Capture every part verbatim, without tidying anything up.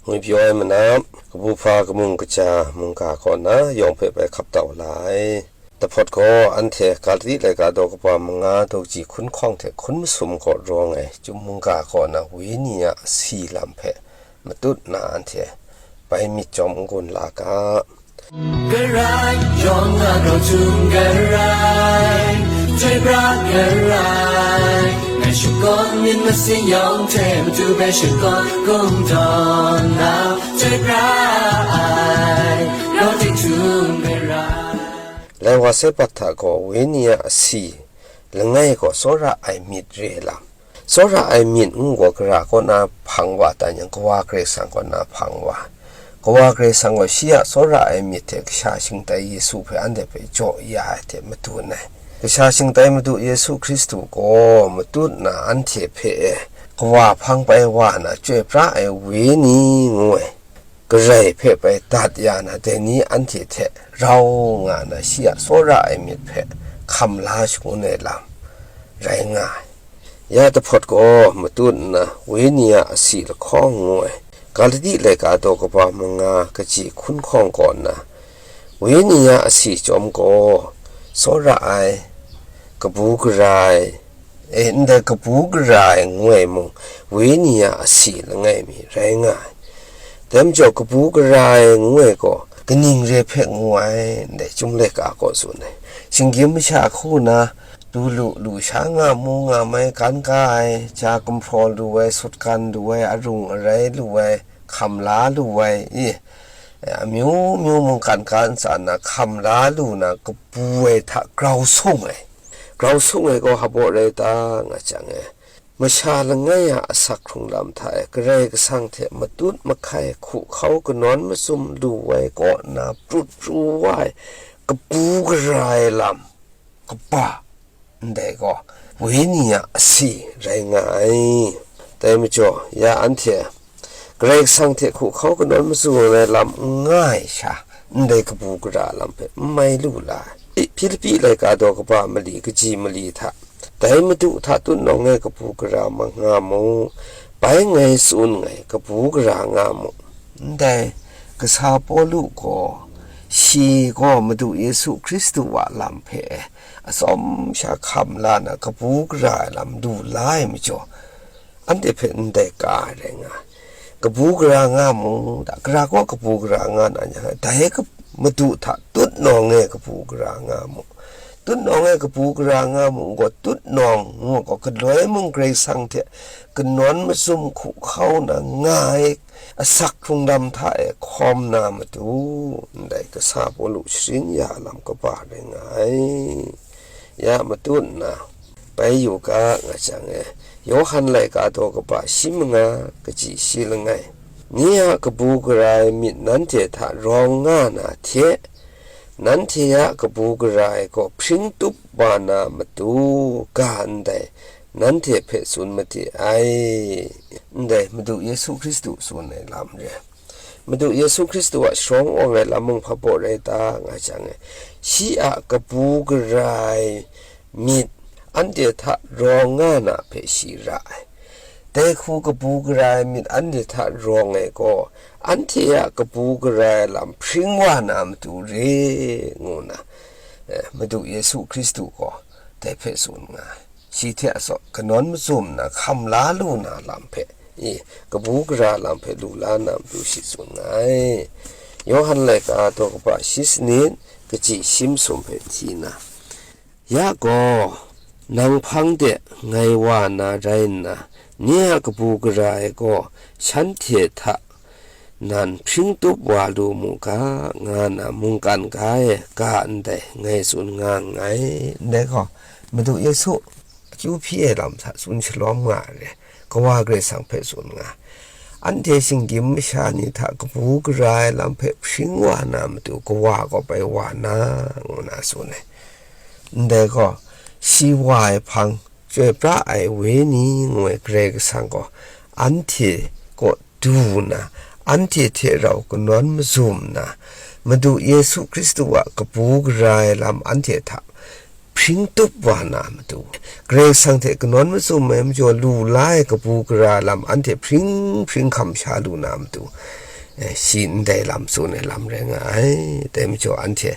Ngwi pyaw ai manam, kabu hpa kamung kaja mungga kaw na yawng hpe bai hkap tau la ai. Dahpawt gaw anhte Galati laika daw kaba manga daw kaji hkun hkawng hte hkun masum gaw rawng ai chyum mungga kaw na Wenyi a si lam hpe matut na anhte bai myit chyawm n-gun la ga. Karai, yawng a grau htum karai, chyoi pra karai, ngai shakawn myit masin yawng hte matu bai shakawn kungdawn na, chyoi pra ai, grau htum karai. Lai wa sai pat hta gaw Wenyi a si langai gaw tsawra ai myit re lam. Tsawra ai myit ngu gaw gara kaw na hpang wa tan yang, Kawa Karai Kasang kaw na hpang wa. Kawa Karai Kasang gaw shi a tsawra ai myit hte kasha shingtai Yesu hpe anhte hpe jaw ya ai hte madun ai. Kasha shingtai Madu Yesu Hkristu gaw matut na anhte hpe e, kawa hpang bai wa na chyoi pra ai Wenyi ngu ai. Karai hpe bai dat ya na, dai ni anhte hte rau nga na, shi a tsawra ai myit hpe hkam la shangun ai lam rai nga ai. Ya dahpawt gaw matut nna, Wenyi a asi lahkawng ngu ai, Galati laika daw kaba manga kaji hkun hkawng kaw nna, Wenyi a asi chyawm gaw, tsawra ai, kabu gara ai, e, ndai kabu gara ai ngu ai mung, Wenyi a asi langai mi rai nga ai. Dai majaw, kabu gara ai ngu ai gaw, kaning re hpe ngu ai, ndai Chyum laika kaw tsun ai. Shinggyim masha hku na, du lu, lu sha nga mu nga mai, gan ga ai, ja gumhpraw lu ai, sutgan lu ai, arung arai lu ai, hkam la lu ai, i, amyu myu mungkan ga ntsa na hkam la lu na kabu ai hta grau sung ai. Grau sung ai gaw hpa baw rai ta, nga jang e, masha langai a asak hkrung lam hta e Karai Kasang hte matut mahkai hku hkau kanawn mazum lu ai kaw na prut pru wa ai kabu gara ai lam kaba, ndai gaw, Wenyi a asi rai nga ai. Dai majaw, ya anhte Karai Kasang hte hku hkau kanawn mazum ai lam n nga ai sha, ndai kabu gara lam hpe n mai lu la ai. Hpilipi laika daw kaba mali kaji mali hta, dai Madu hta tutnawng ai kabu gara ma nga mu, bai ngai tsun nngai kabu gara nga mu. Ndai kasa Pawlu gaw, shi gaw Madu Yesu Hkristu a lam hpe atsawm sha hkam la na kabu gara ai lam du la ai majaw, anhte hpe ndai ka ai rai nga ai. Kabu gara nga mu, da, gara gaw kabu gara nga na yang, dai ka-, Madu hta tutnawng e kabu gara nga mu. Tutnawng e kabu gara nga mu gaw, tutnawng ngu gaw, galoi mung Karai Kasang hte kanawn mazum hku hkau na nga ai asak hkrung lam hta e hkawm na matu, ndai kasa Pawlu sharin ya lam kaba rai nga ai. Ya matut nna, bai yu ga, nga jang e, Yawhan laika daw kaba shi manga kaji shi langai, ni a kabu gara ai myit nanhte hta rawng nga na hte, nanhte a kabu gara ai gaw hpring tup wa na matu, ga ndai nanhte hpe tsun made ai. Ndai Madu Yesu Hkristu tsun ai lam re. Madu Yesu Hkristu a sharawng awng ai lam mung hpa baw rai ta, nga jang e, shi a kabu gara ai myit anhte hta rawng nga na hpe shi ra ai. Dai hku kabu gara ai myit anhte hta rawng ai gaw, anhte a kabu gara ai lam hpring wa na matu re, ngu na, eh, Madu Yesu Hkristu gaw dai hpe tsun nga ai. Shi hte asaw kanawn mazum na hkam la lu na lam hpe, i, kabu gara lam hpe lu la na matu shi tsun nga ai. Yawhan laika daw kaba shi sanit, kaji shi masum hpe hti na, ya gaw, nang hpang de ngai wa na rai nna, nye a kabu gara ai gaw shanhte hta nan hpring tup wa lu mu ga, nga na mungkan ga e ga ndai ngai tsun nga nngai. Ndai gaw, Madu Yesu akyu hpyi ai lam hta tsun shalawm nga ai re, Kawa Karai Kasang hpe tsun nga ai. Anhte shinggyim masha ni hta kabu gara ai lam hpe hpring wa na matu, Kawa gaw bai wa na, ngu na tsun ai. Ndai gaw, shi wa ai hpang, chyoi pra ai Wenyi ngu ai Karai Kasang gaw, anhte kaw du nna, anhte hte rau kanawn mazum nna, Madu Yesu Hkristu a kabu gara ai lam anhte hta hpring tup wa na matu, Karai Kasang hte kanawn mazum ai majaw lu la ai kabu gara lam anhte hpring hpring hkam sha lu na matu, eh, shi ndai lam tsun ai lam rai nga ai. Dai majaw anhte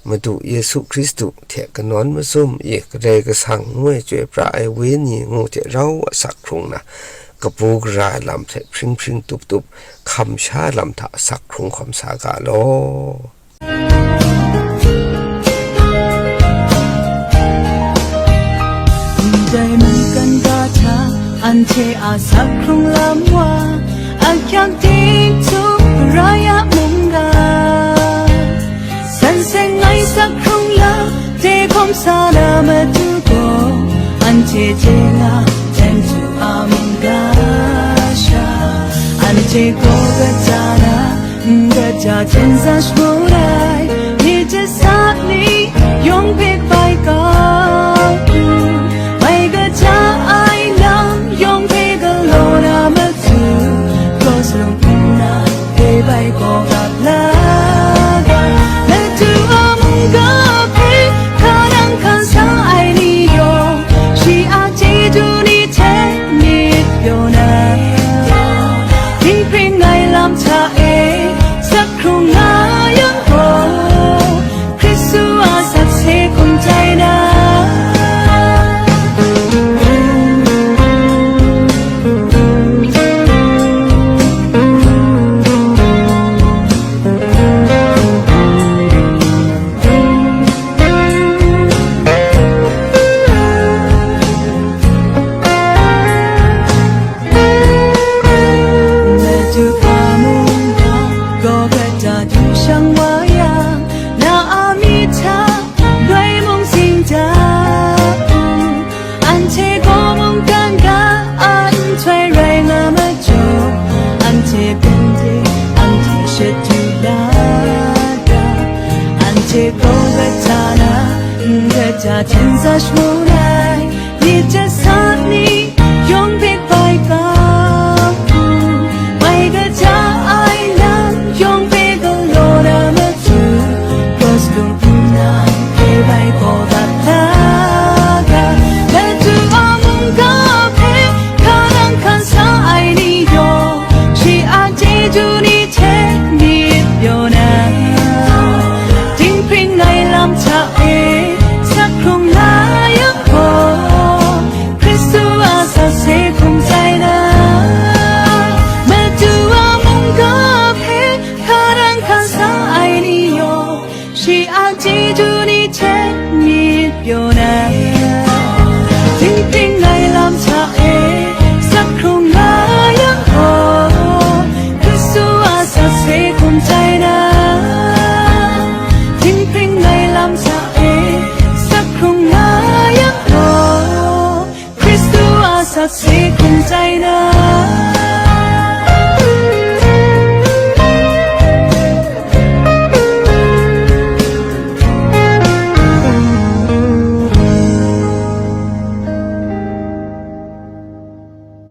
Madu Yesu Hkristu hte kanawn mazum i Karai Kasang ngu ai chyoi pra ai Wenyi ngu hte rau asak hkrung na, kabu gara ai lam hte hpring hpring tup tup hkam sha ai lam hta asak hkrung hkawm sa ga law. Ndai mungkan ga hta anhte a sak hkrung lam wa, ahkyang ting htum rai a mungga. San seng ai sak hkrung lam de hkawm sa na matu gaw, anhte hte nga ten tu a mungga sha. Anhte gaw kata na, n kata hten sa shagu ai, myit jasa ni yawng hpe bai kau u, mai kata ai lam yawng hpe galaw na matu, cross lung hpung na, dai bai gaw gap la ga. Madu a mungga hpe hka nang hkan sa ai ni yawng, shi a chyeju ni hte myit pyaw na, hpring hpring ai lam hta e sak hkrung nga yang gaw, Hkristu a sakse hkum tai na. Madu a mungga gaw kata du shang wa yang, na a myit hta loi mung sing da u. Anhte gaw mungkan ga a nhtoi rai nga majaw, anhte hpang de anhte shadu la ga. Anhte gaw kata na, n kata hten sa shagu ai, myit jasa ni yawng hpe bai kau u, mai kata ai lam yawng hpe galaw na matu, cross lung hpung na, dai bai gaw gap la ga. Madu a mungga hpe hka nang hkan sa ai ni yawng, shi a chyeju ni